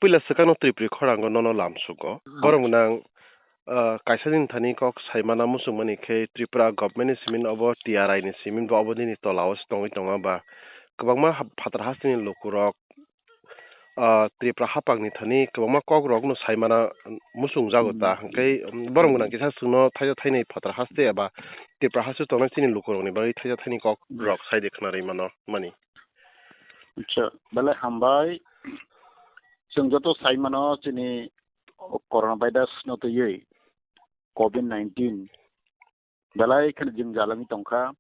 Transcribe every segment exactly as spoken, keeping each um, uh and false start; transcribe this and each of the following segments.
puila swkangno Tripuri khorango nono lamsugo. Borok gwnang, ah, kaisa din thani kok saimana muchungmani khe Tripura government ni simin obo T R I ni simin bo obo nini tola o se tongwi tongo ba kwbangma ha-, phatar hasteni lukurok, ah, Tripura haphangni thani kwbangma kokrokno saimana muchungjago ta. Hmm. Hwnkhe, um, borok gwnang kisa chwngno thaisa thaini phatar haste eba Tripura haste tongnai chini lukurokni bagwi thaisa thaini kokrok saide khwnarwi mano mani. Acha, belai hambai. Chwng joto sai mano chini coronavirus no twiwi covid nineteen belai kheno jwng jalangwi tongkha.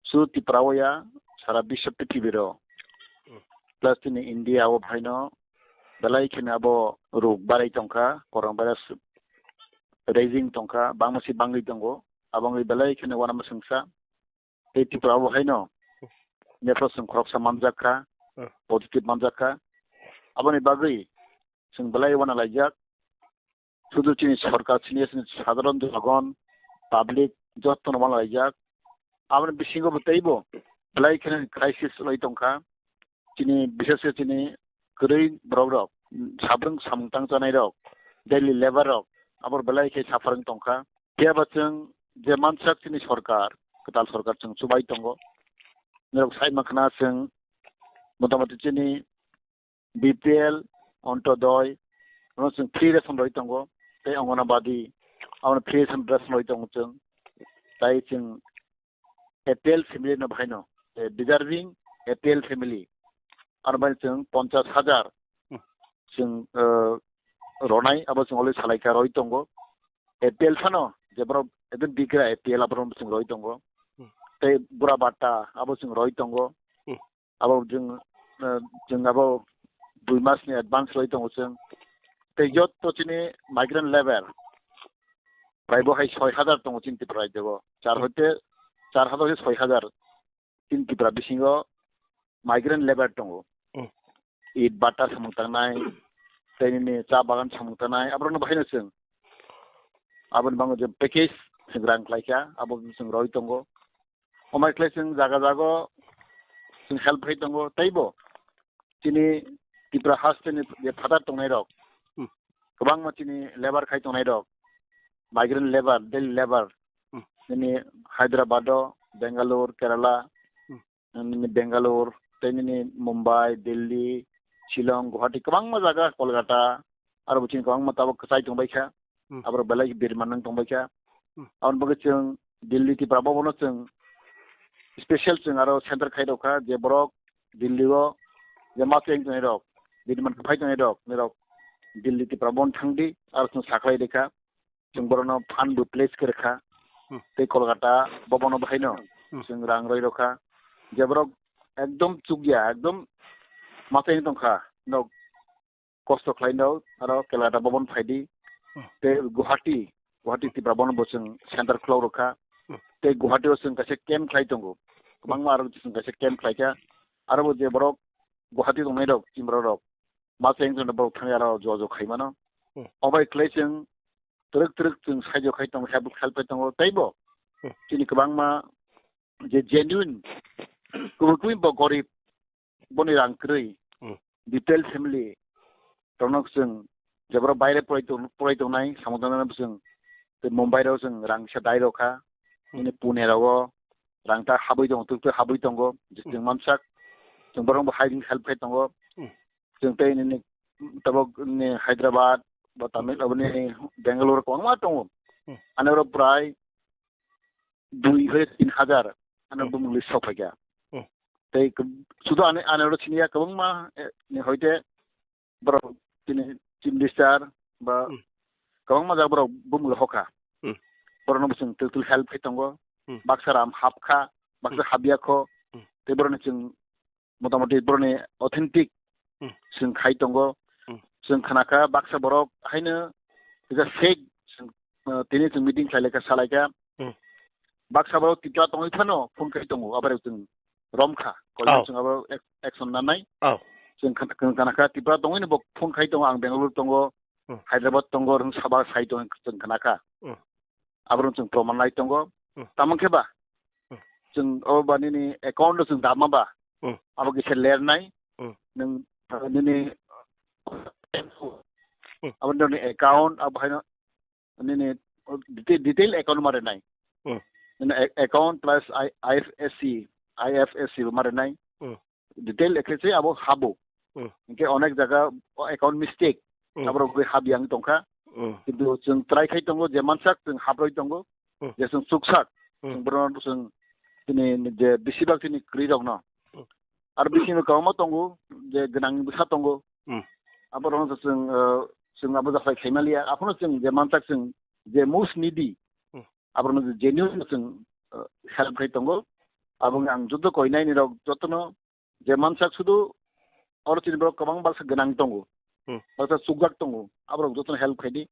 Su Tripura o ya, sara biswa prithibi ro. Plus chini India o phaino belai kheno abo rog barai tongkha, coronavirus raising tongkha, bangma si bangwi tongo. Aboni belai kheno uanama swngsa. Tei Tripura o haino nephrasong khoroksa manjak kha, Hmm. positive manjak kha. Aboni bagwi chwng belai uana laijak. Sudu chini sorkar sini sini sadharon jonogon, public jotono uana laijak. Aboni bisingo bo teibo belai kheno crisis loi tongkha. Chini, bishes khe chini kwrwi borok rok, sabwrwng samung tang chanai rok, daily labour rok, abor belai khe suffer wng tongkha. Phiya ba chwng je mansak chini sorkar, kwtal sorkar chwng chubai tongo. Norok sai mankha na chwng motamoti chini B P L, Ontodoi, ono chwng free ration roi tongo, tei Anganabadi, abono free ration, ration roi tongo chwng. Tai chwng A P L family no bahaino, eh, deserving A P L family. Ano bai chwng ponchas hajar Hmm. chwng, eh, ronai, abo chwng already salaikha roi tongo. A P L phano je borok ekdom bigra A P L aborok chwng roi tongo. Hmm. Tei bura bata abo chwng roi tongo. Hmm. Abo chwng, eh, chwng abo dui mas ni advance roi tongo chwng. Tei jotto chini migrant labour prai bo hai soi hajar tongo chini Tripura rajyo o. Char Hmm. hoite, char hajar hoite soi hajar chini Tripura bisingo migrant labour tongo. Hmm. It bata samung tangnai, tei nini cha bagan samung tangnai, aborokno bahaino chwng. Aboni bango je package chwng rang khlaikha, abo chwng roi tongo. Omai khlai chwng jaga jaga o chwng help khai tongo, teibo chini Tripura hasteni je phatar tongnai rok, Hmm. kwbangma chini labour khai tongnai rok, migrant labour, daily labour, Hmm. nini Hyderabad o, Bangalore, Kerala, Hmm. nini Bangalore, tei nini Mumbai, Delhi, Shillong, Guwahati, kwbangma jaga, Kolkata, aro bo chini kwbangma tabuk kwchai tongbaikha, Hmm. aborok belai birman nang tongbaikha. Hmm. Aboni bagwi chwng Delhi Tripura Bhavan o chwng special chwng aro center khai rokha, je borok Delhi o je ma cheng tongnai rok, birman kwphai tongnai rok, norok Delhi Tripura Bhavan thangdi, aro chwng sakhlai rikha. Chwng borokno fund bo pledge khe rwkha. Hmm. Tei Kolkata bobono bahaino Hmm. chwng rang roi rokha. Je borok ekdom chukya, ekdom machai wng tongkha, nok kosto khlai no, aro Kolkata bobono phaidi. Hmm. Tei Guwahati, Guwahati Tripura bono bo chwng center khulok rokha. Hmm. Tei Guwahati o chwng kaisa camp khlai tongo. Kwbangma aro chwng kaisa camp khlaikha. Aro bo je borok Guwahati tongnai rok, chini borok rok, machai wng tongmani borok thangwi aro jogajog khai mano. Hmm. Obai khlai chwng twrwk twrwk chwng saijo khai tongo, help, help khai tongo, teibo Hmm. chini kwbangma je genuine, kubui kubui bo gorib, boni rang kwrwi, Hmm. B P L family rokno chwng je borok baire porai tong-, porai tongnai, samung tangnai chwng tei Mumbai rok chwng rang kisa dai rokha, Hmm. nini Pune rogo rang ta habwi tongo, twk twk habwi tongo, je Hmm. chwng mansak, chwng borok bo hiring help khai tongo, Hmm. chwng tei nini tabuk ni Hyderabad, ba Tamil, aboni Bangalore kwbangma tongo. Hmm. Ani oro prai dui hoi tin hajar ano Hmm. bumung list sok phaikha. Hmm. Tei k-, sudo ani, ani oro siniya kwbangma, eh, ni hoite borok chini chief minister ba Hmm. kwbangma jaga borok bumung hokha. Hmm. Borokno bo chwng twk twk help khai tongo. Hmm. Baksa ram hapkha, baksa Hmm. habya kho. Hmm. Tei borokni chwng motamoti borokni authentic Hmm. chwng khai tongo. Hmm. Chwng khnakha baksa borok haino kisa fake chwng, uh, tini chwng meeting khlai laikha, sa laikha. Hmm. Baksa borok Tripura tongwi phano phone khai tongo, abo rok chwng romkha. Koi Oh. chwng abo ac-, action nanai. Oh. Chwng khna-, chwng khnakha Tripura tongwi no bo phone khai tongo, ang Bangalore tongo, Hmm. Hyderabad tongo, rwng saba sai tongo, chwng khnakha. Hmm. Aborok chwng proman lai tongo. Hmm. Tamo khe ba? Hmm. Chwng o ba nini account no chwng dama ba? Hmm. Abo kisa lernai. Hmm. Nwng, uh, nini Hmm. Abo nini account, abo haino nini detail, detail account ma rinai. Hmm. Nini a-, account plus I-, I F S C, I F S C bo ma rinai. Hmm. Detail ekhe se abo habo. Hmm. Hinkhe onek jaga o account mistake. Hmm. Aborok gwi hab yang tongkha. Hmm. Kintu chwng try khai tongo je mansak chwng habroi tongo. Hmm. Je chwng chuksak. Hmm. Chwng bono chwng tini je besibak tini kwrwi rokno. Hmm. Ar bisingo kwbangma tongo je gwnang bwsa tongo. Hmm. Aborokno chwng, uh, chwng abo jasai khai manliya. Aphano chwng je mansak chwng je most needy. Hmm. Aborokno je genuine chwng, uh, help khai tongo. Abo ang joto koinai ni rok jotono je mansak sudu oro chini borok kwbang baksa gwnang tongo, Hmm. baksa chukjak tongo, aborok jotono help khaidi.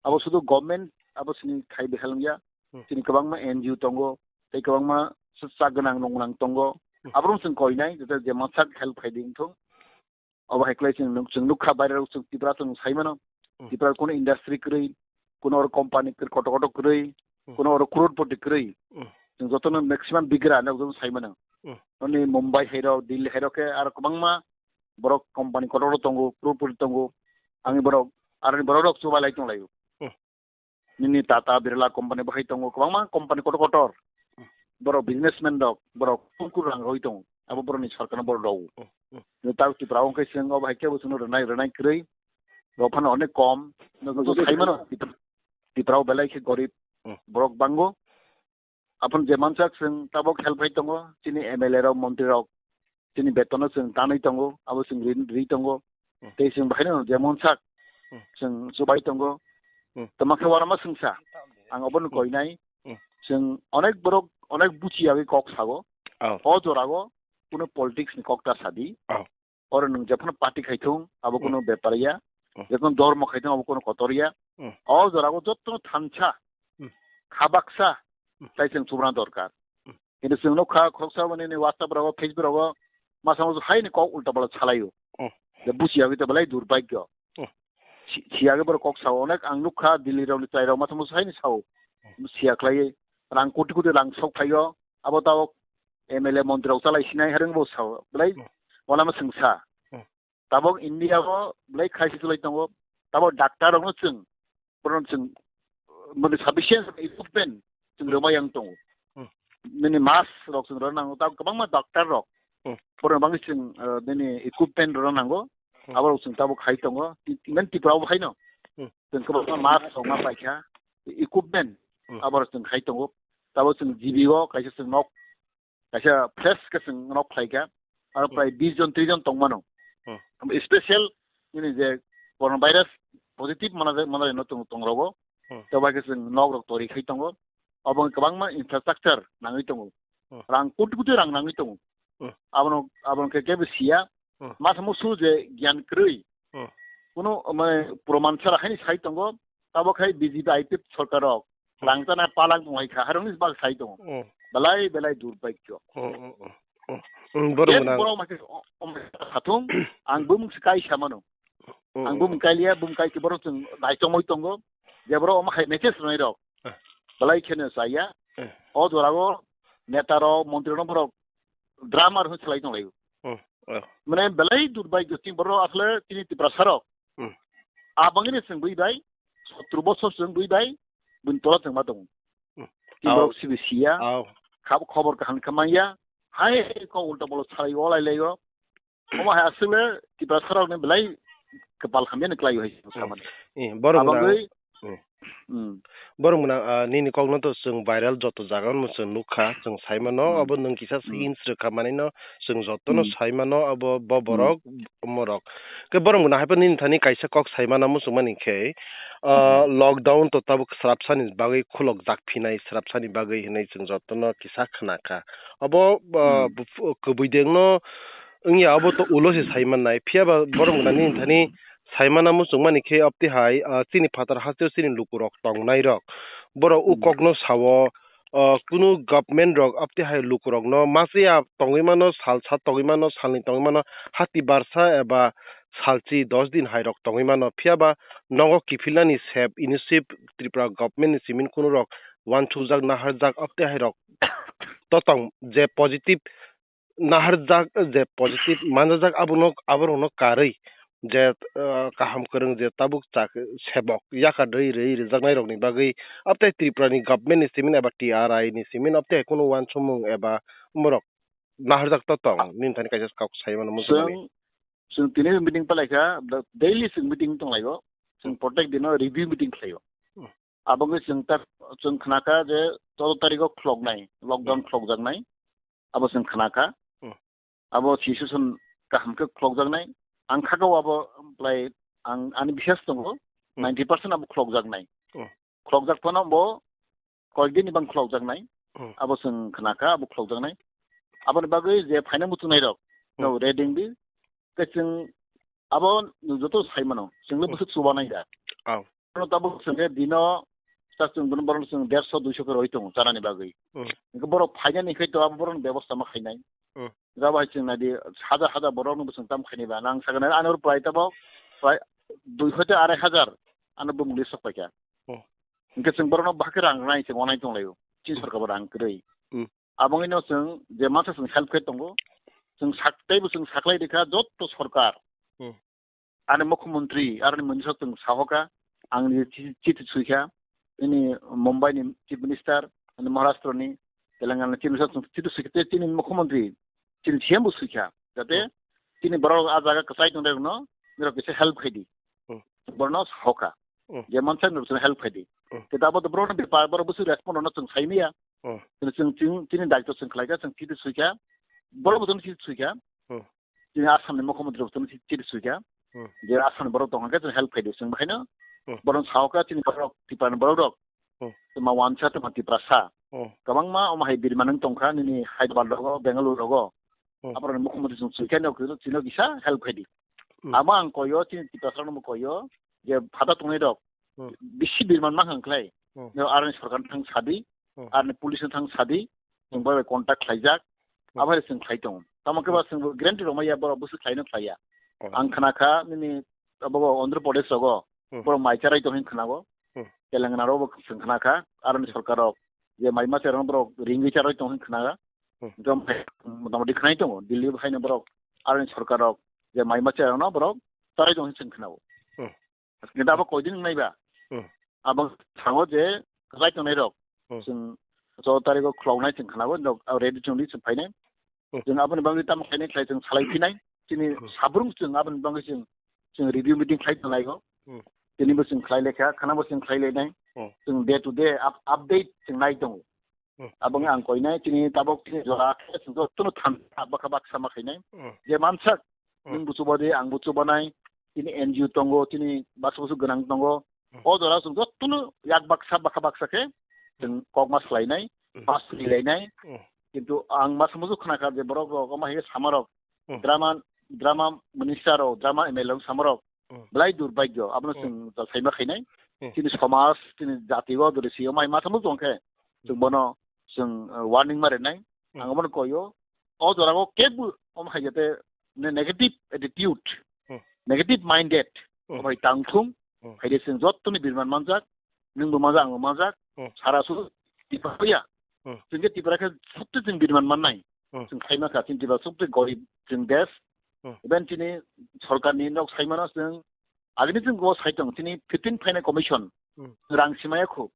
Abo sudu government abo chini khai bihal wngya, Hmm. chini kwbangma N G O tongo, tei kwbangma chak gwnang nung gwnang tongo, Hmm. aborok chwng koinai, je, je mansak help khaidi wngthung. Obo hai khlai chwng nuk-, chwng nukha bairok chwng Tripura chwng sai mano. Hmm. Tripura kuno industry kwrwi, kuno oro company kwrwi, kotor kotor kwrwi, Hmm. kuno oro crorepoti kwrwi. Hmm. Chwng jotono maximum bigra hinwi jotono sai mano. Hmm. Oni Mumbai hai rok, Delhi hai rok khe aro kwbangma borok company kotor kotor tongo, crorepoti tongo. Ani borok, aroni borok rok chubai lai tong laio. Hmm. Nini Tata Birla company bo hai tongo, kwbangma company kotor kotor. Hmm. Borok businessman rok, borok tung kur rang roi tongo. Abo borokni sorkarno borok rwo. Hmm. Hmm. Tao Tripura wngkhe chwng obo hai khe bo chwngno rwnai, rwnai kwrwi. Bo phano onek kom. Nokno sai mano, Tripura o belai khe gorib Hmm. borok bango. Aphano je mansak chwng tabok help khai tongo, chini M L A rok, montri rok, chini betono chwng tanwi tongo, abo chwng ri, ri tongo. Hmm. Tei chwng bahaino je mansak Hmm. chwng chubai tongo. Hmm. Tamo khe uanama chwngsa, ang obono Hmm. koinai. Hmm. Chwng onek borok, onek buchi yagwi kok sago. Oh. O jorao kuno politics ni kok ta sadi. Oh. Oro nwng jephano party khai thung, abo Hmm. kuno bepar ya. Hmm. Jephano dormo khai thung, abo kuno kotor ya. Hmm. O jorao joto thansa, Hmm. kha baksa, Hmm. tai chwng chubana dorkar. Hmm. Kintu chwng nukha, khoroksa bo nini WhatsApp rogo, Facebook rogo, masa masa haini kok ulta pala salaio. Hmm. Je buchi yagwi to belai durbhagyo. Hmm. Si-, siyagwi borok kok sao, onek ang nukha, Delhi rokni chwrai rok masa masa haini sao. Hmm. Siya khlaiwi, rang koti koti rang sok phaio, abo tabok M L A montri rok chalai sinai, hareng bo sao, belai Hmm. uanama chwngsa. Hmm. Tabok India o belai crisis chwlai tongo. Tabok doctor rokno chwng, borokno chwng, mani sufficient equipment chwng Hmm. rwmai yang tongo. Hmm. Nini mask rok chwng rwna nango. Tabok kwbangma doctor rok, Hmm. borokno bagwi chwng, uh, nini equipment rwna nango. Hmm. Aborok chwng tabok khai tongo. Ti-, even Tripura o haino. Hmm. Chwng kwbangma mask rok ma paikha. Equipment Hmm. aborok chwng khai tongo. Tabok chwng G B o kaisa chwng nok kaisa fresh khe chwng nok khlai kha, aro Hmm. prai bis jon tris jon tong mano. Hmm. Special nini je coronavirus positive manajak, manajak no tong, tong rogo. Hmm. Tei bai khe chwng nok rok tori khai tongo. Obo wngkha kwbangma infrastructure nangwi tongo. Hmm. Rang koti koti rang nangwi tongo. Hmm. Abono, abono khe kebo siya. Hmm. Masa musu je gyan kwrwi. Hmm. Kuno, mane, proman sara haini sai tongo. Tabok hai B J P I P F sorkar rok Hmm. rang chana palang tonglai kha, harokni bak sai tongo. Hmm. Belai, belai durbhagyo. Hmm, hmm, hmm, hmm. Hmm, borok Yen gwnang. Borok ma khe o-, o-, sathung, ang bumung se kai samano. Hmm, Ang hmm. Bumung kai liya, bumung kai khe borok chwng nai tongmoi tongo. Je borok omo hai message rwnai rok. Eh. Belai kheno chaya. Eh. O jorao neta rok, montri rok, borok drama rok chalai tonglaio. Hmm, oh. Mane belai durbhagyo chini borok asle chini Tiprasa rok. Hmm. Abangni chwng bui bai, sotro bosor chwng bui bai, bun tola chwng ma tongo. Hmm. Chini Au. Borok sibi siya, Au. Khab-, khobor kaham khamaya, hai ko ulta bolo salai olai lego. Omo hai asle Tiprasa rok ni belai kepal hamya ni klai hai Hmm. Samani. Eh, borok Abang rang. Bai, Hmm. Hmm. Borok mwnang, ah, nini kokno to chwng viral joto jaga no chwng nukha, chwng sai mano, Hmm. Abo nwng kisa Hmm. hints rwkha manwi no chwng joto no Hmm. Sai mano, abo bo Hmm. Borok, omorok. Khe borok mwnang hai phano nini thani kaisa kok sai mana muchung mani khe, ah, Hmm. Lockdown to tabuk swrapsa ni bagwi khulok jak phinai, swrapsa ni bagwi hinwi chwng joto no kisa khna kha. Abo, ah, Hmm. Buf-, kwbwi deng no wngya, abo to ulo se sai mannai. Phiya ba borok mwnang nini thani Saimana muchungmani khe, aptwi hai, ah, chini phatar hasteo chini lukurok tongnairok. Borok o Hmm. kokno sao, ah, kunu government rok aptwi hai lukurokno masiya tongwi mano, salsa tongwi mano, salni tongwi mano, hati barsa eba salchi dos din hai rok tongwi mano. Phiya ba nogo kiphilnani sep initiative Tripura government ni simin kunu rok uansukjak, naharjak, aptwi hai rok to tong je positive naharjak je positive manjajak abono, aborokno karwi je, ah, kaham kwrwng je tabuk chak-, sebok yakar rwi rwi rwjaknairokni bagwi, abtei Tripurani government ni simi eba T R I ni simi abtei kunu uansukmung eba borok naharjak to tong, nini thani kaisa kok sai mano muchungmani. Chwng, chwng tini meeting palaikha, the daily chwng meeting tonglaio, chwng Hmm. protect dino review meeting khlaio. Hmm. Abo wngwi chwng tak, chwng khnakha je choudo tarikh o khloknai, lockdown Hmm. khlokjaknai, abo chwng khnakha. Hmm. Abo situation kaham khe khlokjaknai. Ang khakao abo, plai, ang, ani biswas tongo, Hmm. ninety percent abo khlokjaknai. Hmm. Khlokjak phano bo koikdini bang khlokjaknai, Hmm. abo chwng khnakha, abo khlokjaknai. Aboni bagwi je phaina muchungnairok, Hmm. no, ready wngdi. Tei chwng abo joto sai mano, chwngno Hmm. bwswk chubanai da. Oh. Bono tabuk chwngkhe dino, ta chwng bono, bono chwng derso duiso khe roi tongo chanani bagwi. Hmm. Hwnkhe borok phainani khe to abo borokni bebosta ma khainai. Hmm. Jabo hai chwng naidi, hajar hajar borokno bo chwng tam khainai ba. Nang sakha nai, ani oro prai tabuk, prai dui hoite arai hajar, ano bumungli sok paikha. Hmm. Hwnkhe chwng borokno bahai khe rang rwnai chwng onai tonglaio. Chini Hmm. sorkar bo rang kwrwi. Hmm. Abo wngwi no chwng je masa chwng help khe tongo. Chwng sak-, teibo chwng saklai rikha jotto sorkar. Hmm. Ani mukhyamantri, aroni minister chwng sahoka, ang ni chi-, chithi suikha, ini Mumbai ni chief minister, ani Maharashtra ni, Telangana ni chief minister chwng chithi suikha, tei chini mukhyamantri, chini C M bo suikha, jate Hmm. chini borok a jaga kwchai tongnairokno, norok kisa help khaidi. Hmm. Borokno sahoka, Hmm. je mansa norok help khaidi. Hmm. Tei abo to borokno bepar, borok bwswk respond rwna chwng saimaya. Hmm. Chwng, chwng, chwng, chini daitw chwng khlaikha, chwng chithi suikha, borok bo chwng chithi suikha. Hmm. Chini Assam ni mukhyamantri bo chini chiri suikha. Hmm. Je Assam ni borok tongkha khe chini help khaidi chwng bahaino. Hmm. Borok sahoka chini borok Tripura ni borok rok. Hmm. Tma wansa tma Tiprasa. Hmm. Kwbangma omo hai birman wng tongkha nini Hyderabad rogo, Bengaluru rogo. Hmm. Aborok ni mukhyamantri chwng suikha no chino kisa help khaidi. Hmm. Amo ang koyo chini Tiprasa rok no koyo je phada tongnai rok. Hmm. Bisi birman mankha wngkhlai. Hmm. No aroni sorkar thang sadi, Hmm. aroni police no thang sadi. Chwng bai bai contact khlaijak, Hmm. abo hai chwng khlai tongo. Tamo khe ba Hmm. chwng bo guarantee rwmaya borok bwswk khlaino khlaiya. Hmm. Ang khna kha nini abo bo Andhra Pradesh rogo Hmm. borok mai charai tong hin khnago. Hmm. Telangana rogo bo chwng khna kha, aroni Hmm. sorkar rok je mai ma charai borok ringwi charai tong hin khna. Hmm. Jom hai motamoti khnai tongo. Delhi bo haino borok aroni sorkar rok je mai ma charai no borok charai tong hin chwng khnago. Hmm. Hwnkhe abo koidin wngnai ba? Hmm. Abo thango je kwchai tongnai rok. Hmm. Chwng choudo tarikh o khuloknai chwng khnago, nok, ah, ready chwngdi chwng phainai. Hmm. Chwng aboni bagwi tamo khlainai khlai chwng salai phinai. Chini Hmm. sabrung chwng aboni bagwi chwng, chwng review meeting khlai tonglaigo. Hmm. Tini bo chwng khlai laikha, khana bo chwng khlai lainai. Hmm. Chwng day to day up-, update chwng nai tongo. Hmm. Abo wngkha ang koinai, chini tabok chini jora khe chwng jotono thansa bakha baksa ma khainai. Hmm. Je mansak, Hmm. nwng bo chubadi, ang bo chubanai, chini N G O tongo, chini basu basu gwnang tongo. Hmm. O jora chwng jotono yak baksa bakha baksa khe chwng kok ma swlainai, Hmm. ma swlilainai. Hmm. Kintu ang masa musu khna kha je borok rok omo hai sama rok, Hmm. drama, drama minister rok, drama M L A rok sama rok, Hmm. belai durbhagyo, abono Hmm. chwng saima khainai. Hmm. Chini somaj, chini jati o jodi si omo hai ma tamo tong khe, chwng Hmm. bono chwng, uh, warning ma rinai. Hmm. Ang omono koyo, o jora o kebo omo hai jate ne negative attitude, Hmm. negative minded, Hmm. omo hai tang thung, Hmm. hai de chwng jottoni birman manjak, nwngbo manjak, angbo manjak, Hmm. sara su Tipra ya. Hmm. Chwng khe Tipra khe sabse chwng birman mannai. Hmm. Chwng khaima kha, chini Tipra sabse gorib chwng desh. Hmm. Even chini sorkarni nok saimano chwng agini chwng go sai tong, chini fifteen phainai commission, Hmm. rang simaya khu.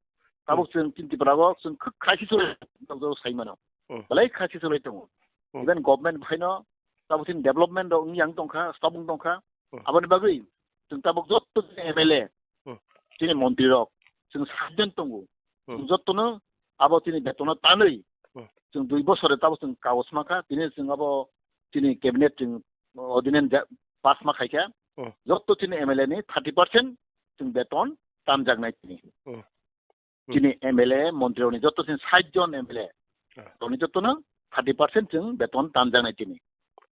Tabuk Hmm. chwng chini Tipra o chwng khuk crisis o tong, saimano. Hmm. Belai crisis o tongo. Hmm. Even government phaino tabuk chini development rok wng yang tongkha, stop wng tongkha. Hmm. Aboni bagwi chwng tabuk jotto M L A, Hmm. chini montri rok, chwng sat jon tongo. Hmm. Chwng jottono abo chini betono tanwi, Hmm. chwng dui bosore tabuk chwng kagoj mankha, tini chwng abo chini cabinet chwng ordinance ja-, pass ma khaikha. Hmm. Jotto chini M L A ni thirty percent chwng beton tanjaknai chini. Hmm. Hmm. Chini M L A, montri rokni jotto chini sat jon M L A. Ah. Rokni jottono thirty percent chwng beton tanjaknai chini.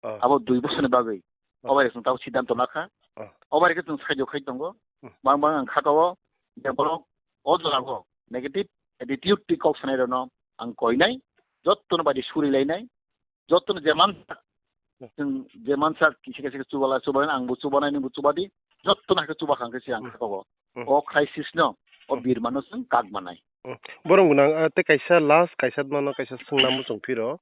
Ah. Abo dui bosorni bagwi. Ah. Obai chwng tabo siddhanto lakha. Ah. Obai khe chwng saijo khai tongo. Hmm. Bang bang ang khatao je borok o jorao negative attitude twi kok sanai rokno ang koinai, jottono bai suri lainai. Jotono je mansak, Hmm. chwng je mansak kisa kisa khe chubala, chubalai, angbo chubanai, nwngbo chubadi, jotono hai khe chuba kha hwnkhe se ang Hmm. khatao. Hmm. O crisis no, o Hmm. birmano chwng kak manai. Hmm. Borok gwnang, ah, tei kaisa last, kaisa mano, kaisa swngna muchung phiro.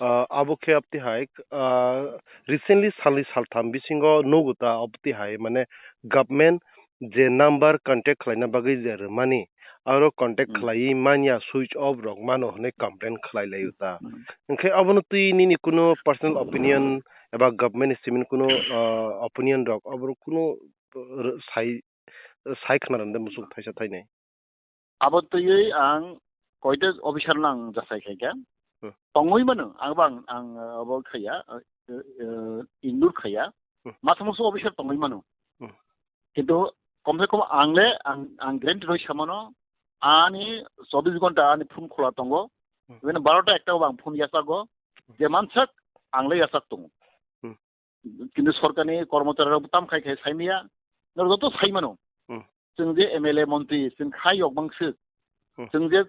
Ah, abo khe abtwi hai, ah, recently salni saltham bisingo nugo ta abtwi hai, mane government je number contact khlaina bagwi je rwmani, aro contact Hmm. khlaiwi manya, switch off rok mano hwnwi complain khlai laio ta. Hmm. Hwnkhe abono twi nini kuno personal opinion eba government ni simi kuno, ah, opinion rok, abo kuno, ah, sai, sai khna rwmde muchung thaisa thainai. Abo twiwi ang koita officer no ang jasai khaikha. Hmm. Tongwi mano, ang bang, ang, uh, abo khaya, uh, uh, ignore khaya. Hmm. Masa masa officer tongwi mano. Hmm. Kintu kom se kom ang le, ang, ang guarantee rwi samano, ani chobbish ghonta ani phone khola tongo. Hmm. Even barota ekta o bang phone yachago, Hmm. je mansak ang le yachak tongo. Hmm. Kintu sorkarni kormochari rok tam khai khai saimaya, norok joto saimano. Hmm. Chwng je M L A montri, chwng khai yok bang swk. Hmm. Chwng je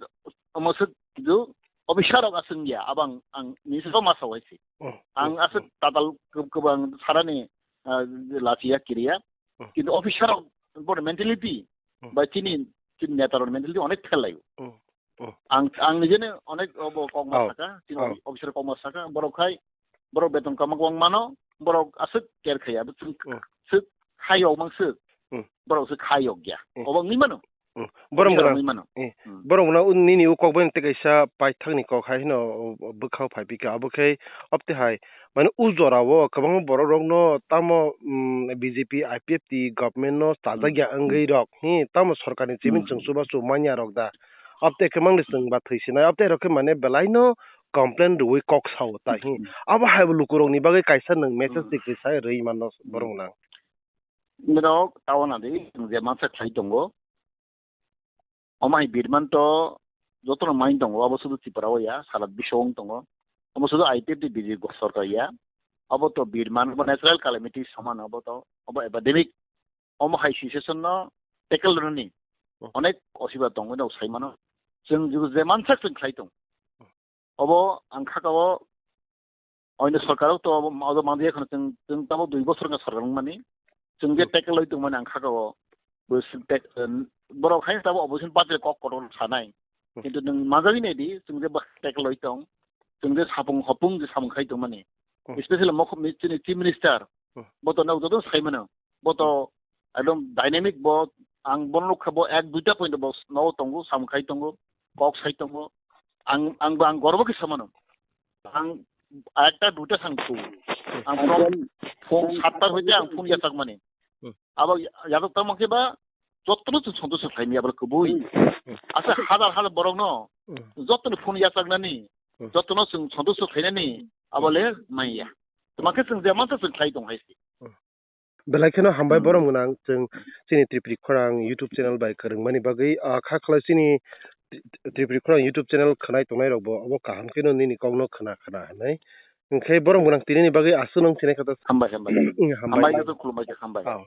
omo swk kintu officer rok aswng ya, abang ang ni sabo ma sawai si. Hmm. Ang Hmm. aswk tatal kwb-, kwbang sarani, ah, lachiya kiriya. Hmm. Kintu officer rok bor mentality Hmm. bai chini, chini neta rok mentality onek fel layo. Hmm. Hmm. Ang, ang nijeni onek obo kok ma Oh. saka, chini Oh. officer kok ma saka, borok khai borok beton kama kwbang mano, borok aswk care khaya, abo chwng Hmm. swk hai yok mang swk, Hmm. borok swk hai yok ya. Hmm. Obo wngwi mano. Hmm. Borok Officer gwnang. Wngwi mano. Eh, Hmm. borok gwnang un nini u kok bai tei kaisa paithakni kok hai hino bwkhao phai pika. Abo khe opte hai, mane u jora o kwbangma borok rokno tamo, mm, B J P, I P F T government no chajak Hmm. ya wngwi rok, hi, tamo sorkarni chiming Hmm. chwng chubachu manya rok da. Opte khe mangni chwng ba thwi sinai, opte rok khe mane belai no complain rwui kok sao ta hi. Hmm. Abo hai bo lukurokni bagwi kaisa nwng message Hmm. tikri sai rwi mano Hmm. borok nang. Norok tao na di, nwng je mansa khlai tongo. Omo hai birman to jotono mai tongo, abo sudu Tripura o ya, sara bisong tongo. Omo sudu I P F T B J P sorkar ya. Abo to birman, abo natural calamity saman, abo to, abo epidemic. Omo hai situation no tackle rwnani Hmm. onek osubida tongo, no sai mano. Chwng je mansa chwng khlai tong. Obo ang kha ka o oino sorkar o to obo ma-, obo manliya kheno chwng, chwng tamo dui bosor wngkha sorkar wngmani. Chwng je Hmm. tackle loi tongmani ang kha ka o. Bo sing tek-, en, borok hai tamo opposition party kok kotor sanai. Hmm. Kintu nwng manjagwi naidi, chwng je ba tackle loi tong, chwng je sapung hopung je samung khai tongmani. Hmm. Especially mokho mi-, chini chief minister, Hmm. bo to nok joto sai mano. Bo to Hmm. ekdom dynamic bo, ang bono nukha bo ek duita point bo nogo tongo, samung khai tongo, kok sai tongo. Ang, ang bo ang gorbo khe samano. Ang ekta duita sang tu. Ang from phone satta hoite ang phone yachak mani. Hmm. Abo yachak tamo khe ba jotono chwng santusto khlai maya abo kubui. Hmm. Asa hazar hazar borok no Hmm. jotono phone yachak nani, Hmm. jotono chwng santusto khlai nani, abo le maya. Tamo khe chwng je mansa chwng khlai tong hai se. Hmm. Belai kheno hambai Hmm. borom gwnang chwng chini Tripuri khorang YouTube channel bai kwrwngmani bagwi, ah, kha khwlai chini Tri-, Tripuri khorang YouTube channel khwnai tongnai rokbo obo kaham kheno nini kokno khwna khwna hinwi. Hinkhe borom gwnang tinini bagwi aswk nung sinai kha ta. Hambai, hambai. Hambai. Hambai, joto khulumbai kha, hambai. Oh.